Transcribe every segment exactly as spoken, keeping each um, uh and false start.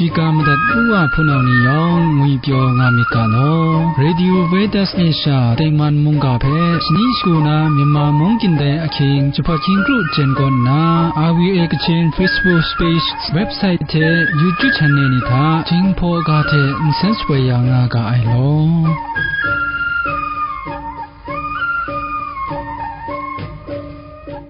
Shika madat u wa hpunau ni yawng ngwi pyaw nga myit ga law. Radio Vedas Asia tengman mungga hpe shani shagu na Myanmar mung kyin dai ahkying jahpawt hkying kru jen kawn nna, R V A Kachin Facebook page, website hte YouTube channel ni hta Jinghpaw ga hte nsen shapoi ya nga ga ai law.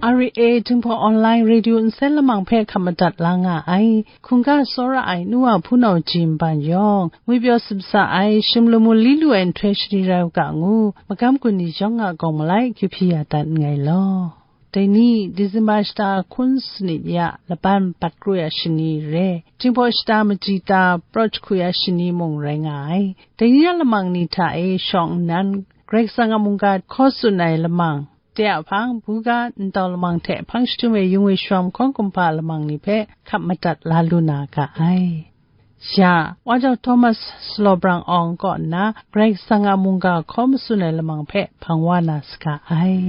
R V A Jinghpaw Online Radio nsen lamang hpe hkap madat la nga ai. Hkungga tsawra ai nu wa hpunau jin ban yawng, ngwi pyaw sumsa ai, shim lamu li lu ai nhtoi shani rai u ga ngu, magam gun ni yawng a gawng malai kyu hpyi ya dat nngai law. Dai ni, December shata hkun sanit ya laban bat kru ya shani re, Jinghpaw shata maji ta prawt jahku ya shani mung rai nga ai. Dai ni a lamang ni hta e shawng nnan, Karai Kasang a mungga hkaw tsun ai lamang, de a hpang, buga ntau lamang hte hpang shadum e yung e shawm hkawng kumhpa lamang ni hpe hkap madat la lu na ga ai. Ya, Wa Jau Thomas Slawbrang Awng kaw nna Karai Kasang a mungga hkaw matsun ai lamang hpe hpang wa na saga ai.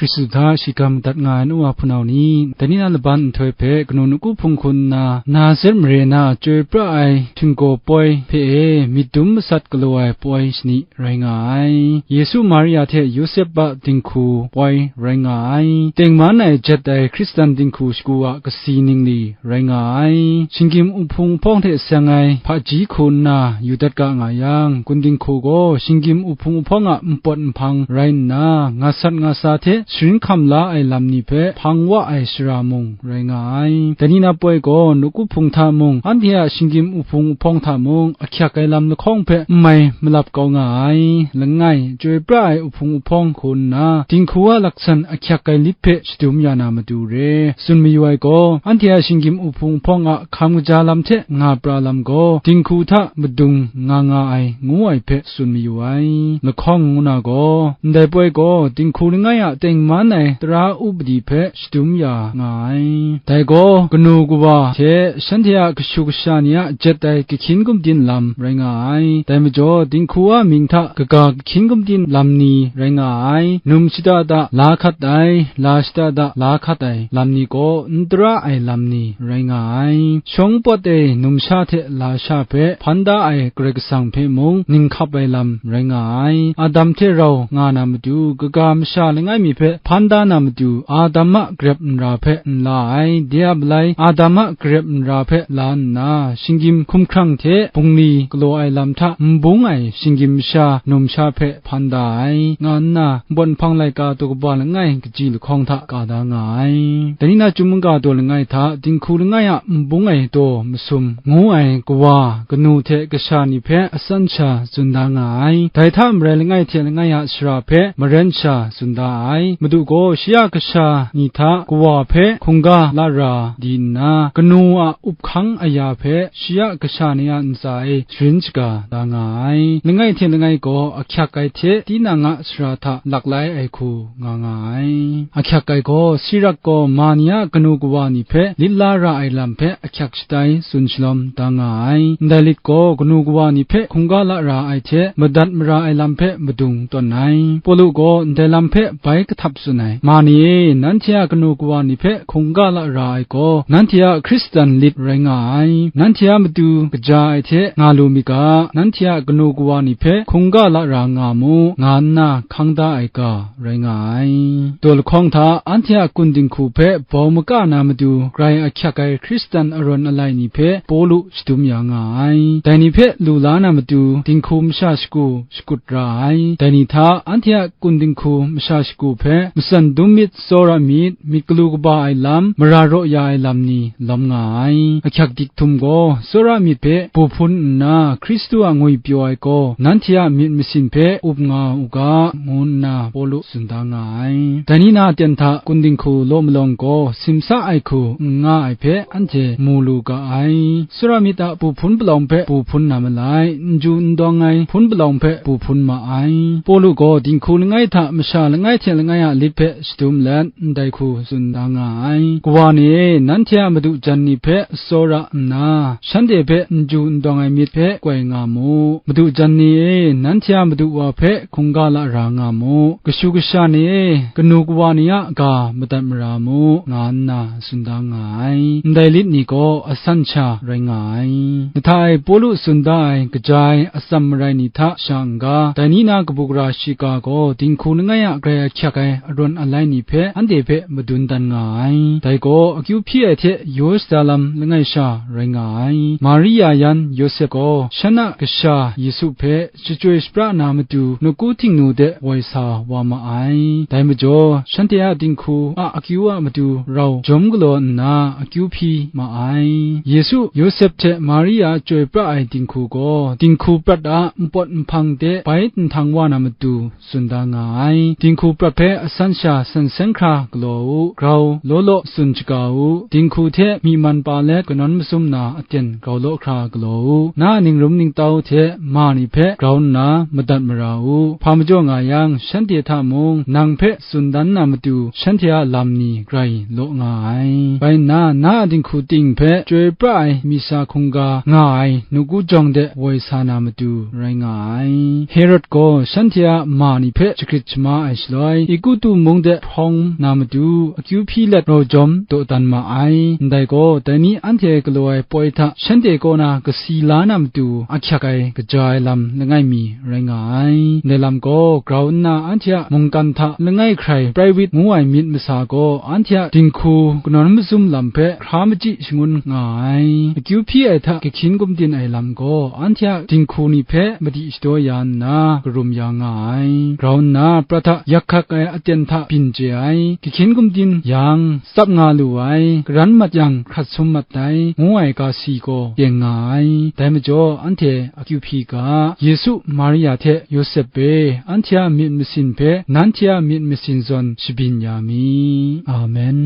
Hkristu hta shingkang madat nga ai nu wa hpunau ni, dai ni na laban nhtoi hpe kanu nawku hpung hku nna, Nazaret mare na chyoi pra ai htinggaw poi hpe e myit dum masat galaw ai poi shani rai nga ai. Yesu Maria hte Yawsep a dinghku poi rai nga ai. Tengman ai jet ai Hkristan dinghku shagu a kasi ningli rai nga ai. Shinggyim uhpung uhpawng hte seng ai hpaji hku nna yu dat ga nga yang, gun dinghku gaw shinggyim uhpung uhpawng a npawt nhpang rai nna, nga sat nga sa hte sharin hkam la ai lam ni hpe hpang wa ai shara mung rai nga ai. Dai ni na poi gaw, nawku hpung hta mung, anhte a shinggyim uhpung uhpawng hta mung, ahkyak ai lam lahkawng hpe n mai malap kau nga ai. Langai, chyoi pra ai uhpung uhpawng hku nna, dinghku a laksan ahkyak ai lit hpe shadum ya na matu re, tsun mayu ai gaw, anhte a shinggyim uhpung uhpawng a hkam kaja lam hte nga pra lam gaw, dinghku hta madung nga nga ai, ngu ai hpe tsun mayu ai. Lahkawng ngu na gaw, ndai poi gaw, dinghku langai a tengman ai tara upadi hpe shadum ya nga ai. Dai gaw, kanu kawa hte shanhte a kashu kasha ni a jet ai kahkyin gumdin lam rai nga ai. Dai majaw, dinghku a mying hta kaga kahkyin gumdin lam ni rai nga ai. Num shada da la hkat ai, la shada da la hkat ai lam ni gaw n tara ai lam ni rai nga ai. Shawng pawt e numsha hte lasha hpe hpan da ai Karai Kasang hpe mung ninghkap ai lam rai nga ai. Adam hte rau nga na matu, kaga masha langai mi hpe hpan da na matu, Adam a garep nra hpe n la ai. De a malai, Adam a garep nra hpe la nna, shinggyim hkumhkrang hte bungli galaw ai lam hta n bung ai shinggyim masha numsha hpe hpan da ai, nga nna, npawt nhpang laika daw kaba langai kaji lahkawng hta ka da nga ai. Dai ni na chyum mungga daw langai hta, dinghku langai a n bung ai daw masum ngu ai kawa, kanu hte kasha ni hpe asan sha tsun da nga ai. Dai hta marai langai hte langai a sara hpe maren sha tsun da ai. Madu gaw shi a kasha ni hta kawa hpe hkungga lara di nna, kanu a up hkang aya hpe shi a kasha ni a ntsa e sharin shaga da nga ai. Langai hte langai gaw ahkyak ai hte tinang a sara hta lak lai ai hku nga nga ai. Ahkyak ai gaw, Sirak gaw ma ni a kanu kawa ni hpe lit la ra ai lam hpe ahkyak shatai tsun shalawm da nga ai. Ndai lit gaw kanu kawa ni hpe hkungga la ra ai hte madat mara ai lam hpe madung tawn ai. Pawlu gaw ndai lam hpe bai kahtap tsun ai. Ma ni e, nanhte a kanu kawa ni hpe hkungga la ra ai gaw, nanhte a Hkristan lit rai nga ai. Nanhte a matu kaja ai hte nga lu mi ga, nanhte a kanu kawa ni hpe hkungga la ra nga mu, nga nna hkang da ai ga rai nga ai. Daw lahkawng hta, anhte a kun dinghku hpe bau maka na matu, grai ahkyak ai Hkristan arawng alai ni hpe Pawlu shadum ya nga ai. Dai ni hpe lu la na matu, dinghku masha shagu shakut ra ai. Dai ni hta, anhte a kun dinghku masha shagu hpe matsan dum myit, tsawra myit, myit galu kaba ai lam, mara raw ya ai lam ni lawm nga ai. Ahkyak dik htum gaw, tsawra myit hpe bu hpun nna, Hkristu a ngwipyaw ai gaw, nanhte a myit masin hpe up nga u ga, ngu nna, Pawlu tsun da nga ai. Dai ni na aten hta kun dinghku law malawng gaw simsa ai hku n nga ai hpe anhte mu lu ga ai. Sura myit a pu hpun palawng hpe pu hpun na malai, n ju n dawng ai hpun palawng hpe pu hpun ma ai. Pawlu gaw dinghku langai hta masha langai hte langai a lit hpe shadum let, ndai hku tsun da nga ai. Kawa ni e, nanhte a madu jan ni hpe tsawra nna, shanhte hpe n ju n dawng ai myit hpe koi nga mu. Madu jan ni e, nanhte a madu wa hpe hkungga lara nga mu. Kashu kasha ni e, kanu kawa ni a ga madat mara mu, nga nna tsun da nga ai. Ndai lit ni gaw asan sha rai nga ai. Lahta e Pawlu tsun da ai kaja ai atsam marai ni hta sha n-ga, dai ni na kabu gara shiga gaw dinghku langai a grai ahkyak ai arawn alai ni hpe anhte hpe madun dan nga ai. Dai gaw akyu hpyi ai hte Yerusalem langai sha rai nga ai. Maria yan Yawsep gaw shan a kasha Yesu hpe shachyoi shapra na matu, nawku htingnu de woi sa wa ma ai. Dai majaw, shanhte a dinghku a akyu a matu rau jawm galaw nna akyu hpyi ma ai. Yesu, Yawsep hte Maria chyoi pra ai dinghku gaw, dinghku prat a npawt nhpang de bai nhtang wa na matu, tsun da nga ai. Dinghku prat hpe asan sha san seng hkra galaw u, grau law law tsun shaga u, dinghku hte myi man pa let kanawn masum na aten grau law hkra galaw u, na a ningrum ningtau hte ma ni hpe grau nna madat mara u, hpa majaw nga yang, shanhte hta mung nang hpe tsun dan na matu, shanhte a lam ni grai law nga ai. Bai nna, na a dinghku ting hpe chyoi pra ai misa hkungga nga ai nawku jawng de woi sa na matu rai nga ai. Herod gaw shanhte a ma ni hpe jahkrit shama ai shaloi, Egutu mung de hprawng na matu, akyu hpyi let rau jawm dawdan ma ai. Ndai gaw, dai ni anhte galaw ai poi hta shanhte kaw na kasi la na matu, ahkyak ai kaja ai lam langai mi rai nga ai. Ndai lam gaw, grau nna anhte a mungkan hta langai hkrai Praywit ngu ai myit masa gaw, anhte a dinghku kanawn mazum lam hpe hkra machyi shangun nga ai. Akyu hpyi ai hta kahkyin gumdin ai lam gaw, anhte a dinghku ni hpe madi shadaw ya nna, karum ya nga ai. Grau nna, prat hta yak hkak ai aten hta byin chye ai. Kahkyin gumdin yang, tsap nga lu ai, karan mat yang hkrat sum mat ai, ngu ai ga si gaw teng nga ai. Dai majaw, anhte akyu hpyi ga, Yesu, Maria hte Yawsep e, anhte a myit masin hpe nanhte a myit masin zawn shabyin ya mi. Amen.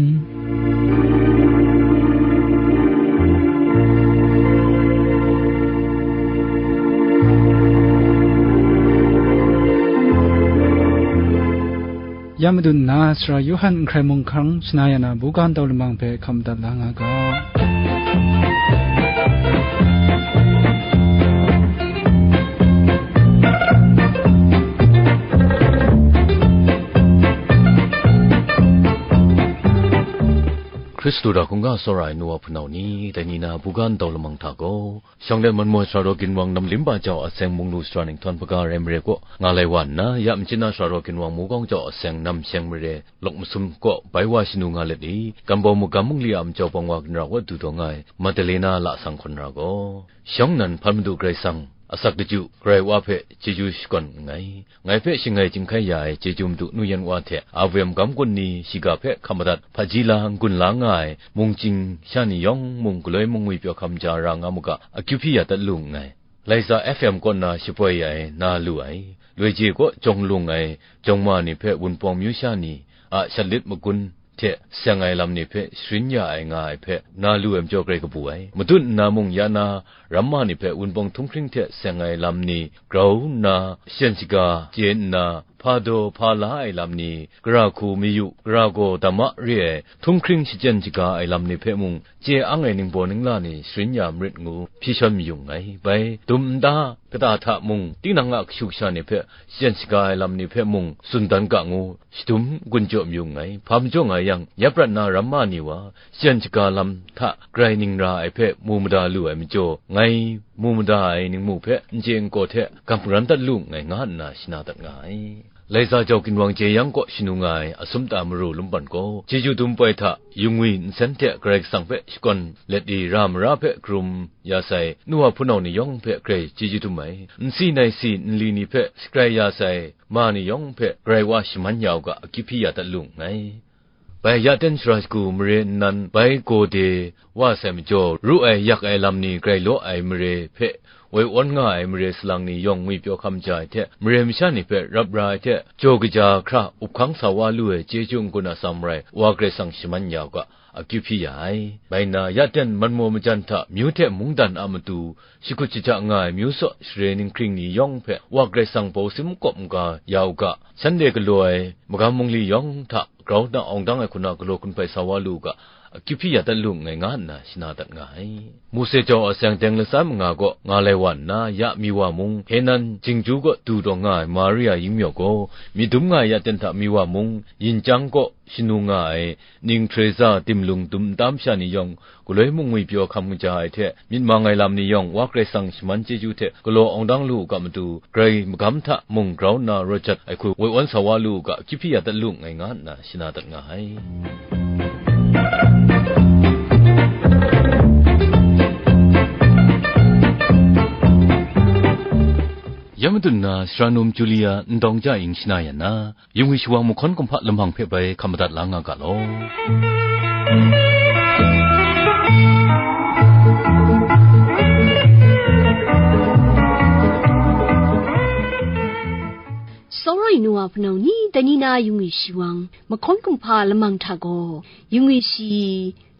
Ya madun nna, Sara Yawhan n hkrai mung hkang shana ya na, buga ntau lamang hpe hkam dat la nga ga. Hkristu hta hkungga tsawra ai nu wa hpunau ni, dai ni na buga ntau lamang hta gaw, shawng let manmawai sara raw ginwang nam lim ba jau a seng mung lu sara ninghtawn hpaga rai mare kaw nga lai wa nna, ya machyin na sara raw ginwang mungkawng jau a seng nam sheng mare lawk masum kaw bai wa shanu nga let i, Kambau mugam mungli a majau bawng wa ginra kaw du taw nga ai Madalena lasang hkawn ra gaw, shawng nnan hpan Madu Karai Kasang, asak daju Karai Wa hpe chyeju shakawn nngai. Ngai hpe shangai chyinghkai ya ai chyeju Madu nu yan wa hte, a wem gam gun ni shiga hpe hkam madat hpaji la n-gun la nga ai mungchying sha ni yawng mung galoi mungwi pyaw hkam ja ra nga mu ga, akyu hpyi ya dat lu nngai. Laiza F M kaw na shapoi ai na lu ai, loi je kaw jawng lung ai jawng ma ni hpe Wunpawng myu sha ni a shat lit magun hte seng ai lam ni hpe sharin ya ai nga ai hpe na lu ai majaw grai kabu ai. Madun nna mung ya na ramma ni hpe Wunpawng htunghkring hte seng ai lam ni grau nna, shajan shaga chye nna, hpa daw hpa la ai lam ni, gara hku mayu, gara gaw dama re ai, htunghkring shachyen shaga ai lam ni hpe mung, chye ang ai ningbaw ningla ni sharin ya marit ngu hpyi shawn mayu nngai. Bai dum nta kata hta mung, tinang a kashu kasha ni hpe shachyen shaga ai lam ni hpe mung tsun dan ga ngu, shadum gun jaw mayu nngai. Hpa majaw nga yang, ya prat na ramma ni wa, shachyen shaga lam hta grai ning ra ai hpe mu mada lu ai majaw, ngai mu mada ai ningmu hpe n chye n kaw hte gam karan dat lu nngai, nga nna shana dat nga ai. Laiza jau ginwang jeyang kaw shanu nga ai asum ta maru lumpan gaw, chyeju dum poi hta yungwi nsen hte Karai Kasang hpe shakawn let i, ra mara hpe karum ya sai nu wa hpunau ni yawng hpe grai chyeju dum ai. Nsi naisi nli ni hpe shakrai ya sai ma ni yawng hpe Karai Wa shaman ya u ga, akyu hpyi ya dat lu nngai. Bai ya ten shara shagu mare nnan bai gaw de wa sai majaw, ru ai yak ai lam ni grai law ai mare hpe woi awn nga ai mare salang ni yawng ngwipyaw hkam ja ai hte, mare masha ni hpe rap ra ai hte, jaw kaja hkra up hkang sa wa lu ai chyeju n-gun atsam rai, Wa Karai Kasang shaman ya u ga, akyu hpyi ya ai. Bai nna, ya ten manmaw majan hta myu hte mungdan a matu shakut shaja nga ai myu saw share ninghkring ni yawng hpe Wa Karai Kasang bau sim kawp n-ga ya u ga, shanhte galaw ai magam mungli yawng hta grau na awng dang ai hku na galaw hkun hpai sa wa lu u ga, akyu hpyi ya dat lu nngai, nga nna shana dat nga ai. Mose jau a seng teng latsa manga kaw nga lai wa nna, ya Miwa mung, Henan Jingju kaw du taw nga ai Maria yingmyaw gaw, myit dum nga ai ya ten hta Miwa mung, yin chyang kaw shanu nga ai ning Teresa timlung dum nta masha ni yawng, galoi mung ngwipyaw hkam kaja ai hte, myit mang ai lam ni yawng, Wa Karai Kasang shaman chyeju hte galaw awng dang lu u ga matu, grai magam hta mung grau nna rawt jat ai hku woi awn sa wa lu u ga, akyu hpyi ya dat lu nngai, nga nna shana dat nga ai. Ya madun na, sara num Julia n dawng ja ing shana yan na, yungwi shawang mahkawn kumhpa lamang hpe bai hkap madat la nga ga law. Sawroi nu a hpunau ni, dai ni na yungwi shawang mahkawn kumhpa lamang hta gaw, yungwi shi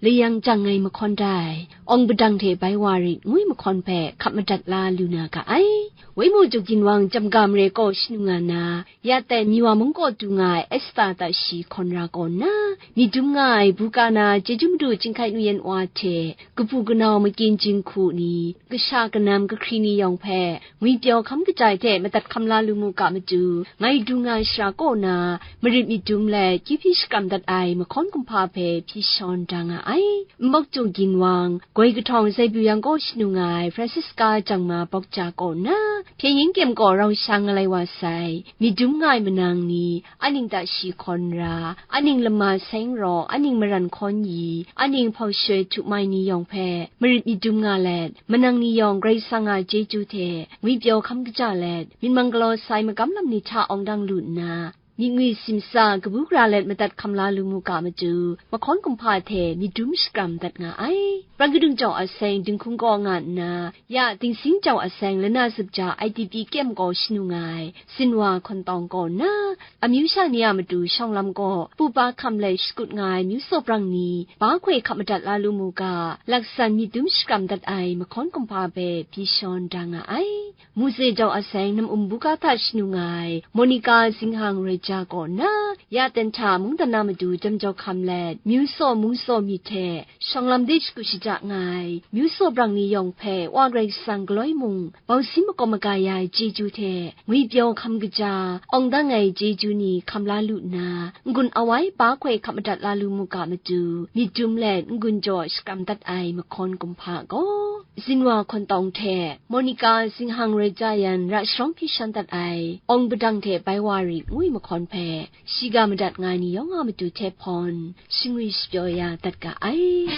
layang jang ai mahkawn dai, awng padang hte bai wa rit ngwi mahkawn hpe hkap madat la lu na ga ai. Waimu Juk Ginwang Jamga Mare kaw shanu nga na, ya tai Miwa mung kaw du nga ai Esta ta shi hkawn ra kaw nna, myit dum nga ai buga na chyeju madu chyinghkai nu yan wa hte, kabu kanau makyin jinghku ni, kasha kanam kahkri ni yawng hpe, ngwipyaw hkam kaja ai hte madat hkam la lu mu ga matu, ngai du nga ai shara kaw na, marit myit dum let, akyu hpyi shakram dat ai mahkawn kumhpa hpe hpyi shawn da nga ai. Nbawk Juk Ginwang, goi kahtawng Zaibyu yang kaw shanu nga ai Francisca Jangma bawk ja kaw nna, Hpyen Yin Kyem kaw rau sha nga lai wa sai, myit dum nga ai manang ni, aning ta shi hkawn ra, aning lama seng raw, aning maran hkawn yi, aning hpau shoi htu mai ni yawng hpe, marit myit dum nga let, manang ni yawng Karai Kasang a chyeju hte ngwipyaw hkam kaja let, myit mang galaw sai magam lam ni hta awng dang lu nna, myit ngwi simsa kabu gara let madat hkam la lu mu ga matu, mahkawn kumhpa hte myit dum shakram dat nga ai. Pran kadung jau a seng dinghkung kaw nga nna, ya Dingsing jau a seng lana zup ja I D P kyem kaw shanu nga ai, Sinwa hkawn tawng kaw nna, amyu sha ni a matu shawng lam kaw pupa hkam let shakut nga ai myu saw brang ni, ba hkoi hkap madat la lu mu ga, laksan myit dum shakram dat ai mahkawn kumhpa hpe hpyi shawn da nga ai. Muse jau a seng nam um buga hta shanu nga ai, Monica Zinghang Rai Ja kaw nna, ya ten hta mungdan na matu jam jau hkam let, myu saw mung saw myit hte, shawng lam de shakut shaja nga ai, myu saw brang ni yawng hpe, Wa Karai Kasang galoi mung, bau sin makawp maga ya ai chyeju hte, ngwipyaw hkam kaja, awng dang ai chyeju ni hkam la lu nna, n-gun awai ba hkoi hkap madat la lu mu ga matu, myit dum let n-gun jaw shakram dat ai mahkawn kumhpa gaw, Zinwa hkawn tawng hte, Monica Zinghang Rai Ja yan ra sharawng hpyi shawn dat ai, awng padang hte bai wa rit ngwi mahkawn hpe, shiga madat nga ai ni yawng a matu hte hpawn, shingwi shapyaw ya dat ga ai.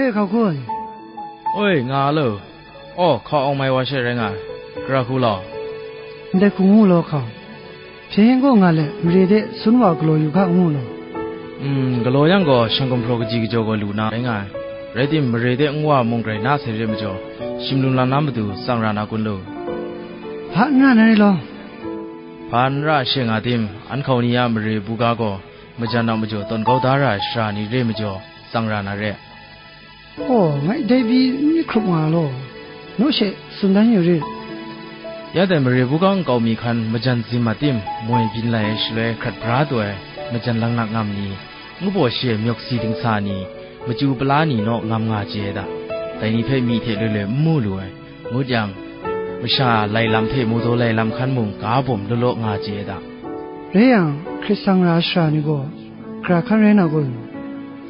Hkau kun. Oi, nga lo. Aw, hkau awng mai wa she rai nga ai. Gara hku law. Ndai hku ngu law hkau. Hpyen gaw nga let, mare de sun wa galaw yu hka ngu law. Mm, galaw yang gaw, shang gumhpraw kaji kajaw gaw lu na rai nga ai. Rai tim, mare de nwa mung grai na sai re majaw, shim lum lam na matu tsang ra na kun lu. Hpa n ra na re law. Hpa n ra she nga tim, an hkau ni a mare buga gaw, majan a majaw tawn kau da ra ai shara ni re majaw, tsang ra na re. Aw, ngai dai pyi n myit hkrup nga law, naw she tsun dan yu rit. Ya dai mare buga nkau mi hkan majan zim a tim, moi byin lai ai shaloi hkrat bra taw ai, majan langnak ngam ni, ngu baw shi ai myawk si dingsa ni, machyu pala ni naw ngam nga chye ai da. Dai ni hpe myi hte loi loi n mu lu ai. Ngut yang, masha lai lam hte mawdaw lai lam hkan mung ga bawm law law nga chye ai da. Rai yang, hkrit sang ra ai shara ni gaw, gara hkan rai na kun?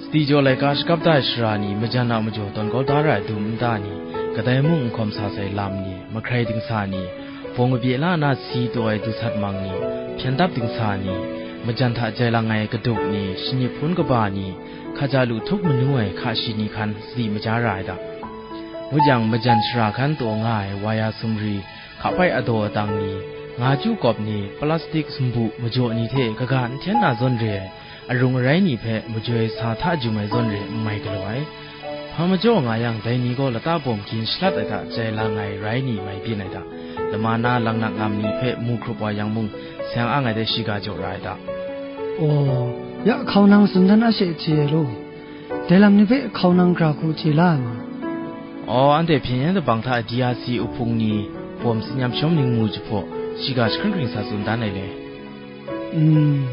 Sadi jaw laika shakap da ai shara ni, majan a majaw tawn kau da ra ai dum nta ni, kadai mung n hkawm sa sai lam ni, mahkrai dingsa ni, bawng kabye la na si taw ai dusat mang ni, hpyen dap dingsa ni, majan hta jai lang ai kaduk ni, shanyi hpun kaba ni, hkaja lu htup manu ai hka shi ni hkan sadi maja ra ai da. Ngut yang, majan shara hkan taw nga ai waya sumri, hkapai adaw atang ni, nga chyu kawp ni, plastik sumbu majaw ni hte kaga n hten na zawn re ai, arung arai ni hpe majoi sa hta jum ai zawn re n mai galaw ai. Hpa majaw nga yang, dai ni gaw lata bawm gin shalat ai hta jai lang ai rai ni mai byin ai da. Lama na langnak ngam ni hpe mu hkrup wa yang mung, seng ang ai de shiga jaw ra ai da. Aw, ya hkau nang tsun dan a she hte ai law. Dai lam ni hpe hkau nang gara hku chye la ai ma? Aw, anhte hpyen yen dabang hta D R C uhpung ni bawm tsin yam shawm ning mu jahpaw, shiga jahkring hkring sa tsun dan ai le. Mm,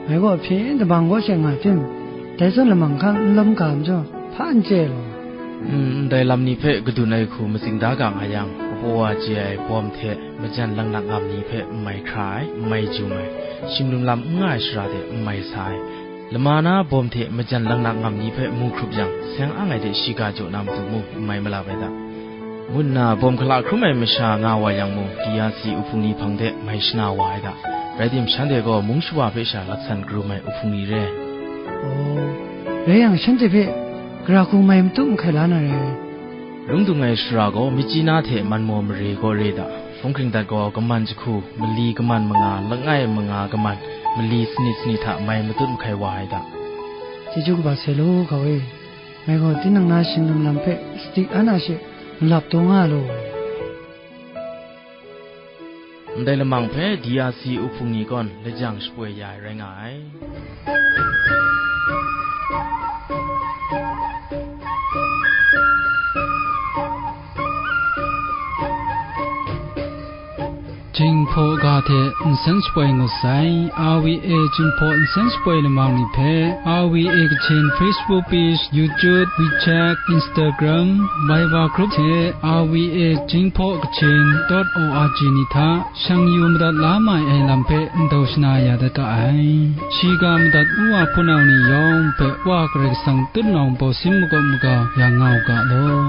ngai gaw hpyen yen dabang kaw she nga tim, dai zawn lamang hkang n lawm ga majaw, hpa n chye law. Mm, ndai lam ni hpe kadun ai hku matsing da ga nga yang, kabaw wa chye ai bawm hte majan langnak ngam ni hpe n mai hkra ai, n mai jum ai, shim lum lam n nga ai shara de n mai sa ai, lama na bawm hte majan langnak ngam ni hpe mu hkrup yang, seng ang ai de shiga jaw na matu mung n mai malap ai da. Ngu nna bawm hkala hkrum ai masha nga wa yang mung, D R C uhpung ni hpang de mai shana wa ai da. Rai tim, shanhte gaw mung shawa hpe sha laksan karum ai uhpung ni re. Aw, rai yang, shanhte hpe gara hku mai matu mahkai la na re. Lung dung ai shara gaw, Myitkyina hte Manmaw mare gaw re da. Hpung hkring dat gaw, kaman jahku, mali kaman manga, langai manga kaman, mali sanit sanit hta mai matut mahkai wa ai da. Chyeju kaba sai law, hkau e. Ngai gaw tinang na shim lum lam hpe sadi an a she malap taw nga law. Ndai lamang hpe D R C uhpung ni gaw lajang shapoi ya ai rai nga ai. Jinghpaw ga hte nsen shapoi ngut sai. R V A Jinghpaw nsen shapoi lamang ni hpe, R V A Kachin Facebook page, YouTube, WeChat, Instagram, Viber group hte R V A Jinghpaw Kachin dot O R G ni hta shang yu madat la mai ai lam hpe ndau shana ya dat ga ai. Shiga madat u wa hpunau ni yawng hpe Wa Karai Kasang tutnawng bawsin makawp maga ya nga u ga law.